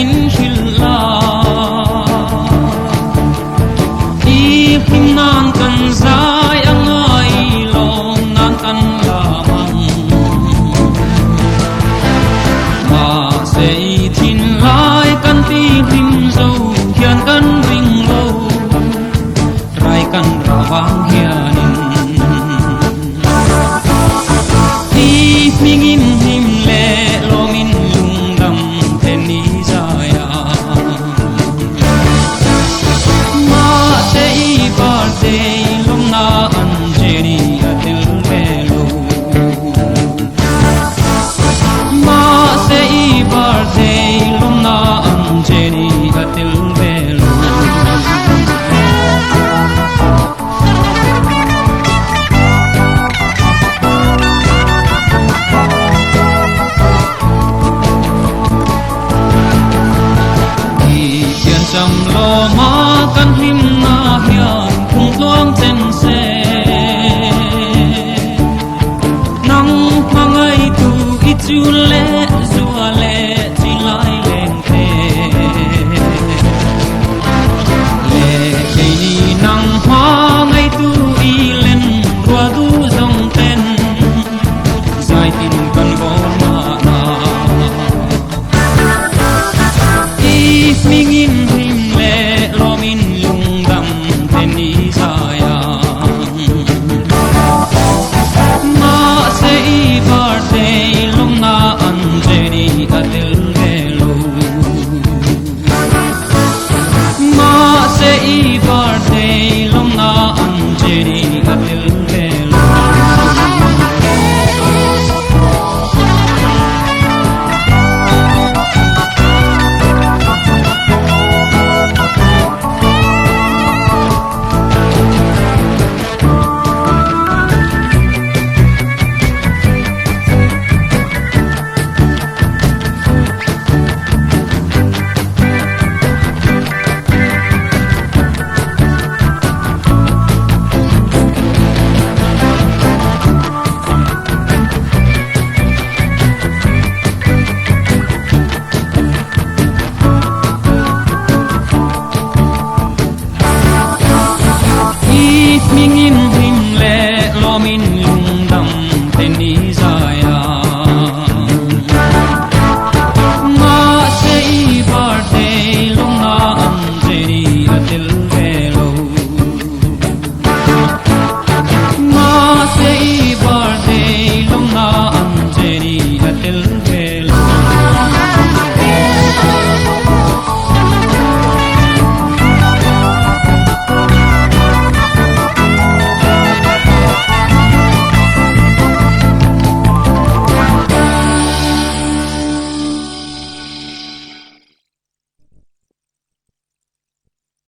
min hrilh la. I hlim nan kan zai a ngai lawm nan kan lam ang. Mahse i thinlai kan ti hlim zo hian kan ring lo, rai kan rah vang hianin. I hmingin hlim leh lawmin lungdam then i zai a. Mahse i birthday lawmna an Jenny a tel ve lo. Mahse i birthday lawmna an Jenny a tel ve lo. I piancham lawma kan hlimna hian phungtluang chen se. Nang hmangaitu i chu leh zua leh chi lai leng te. Leh keini nang hmangaitu i len rua duh zawng ten zaitin kan vawn mahna. I hmingin.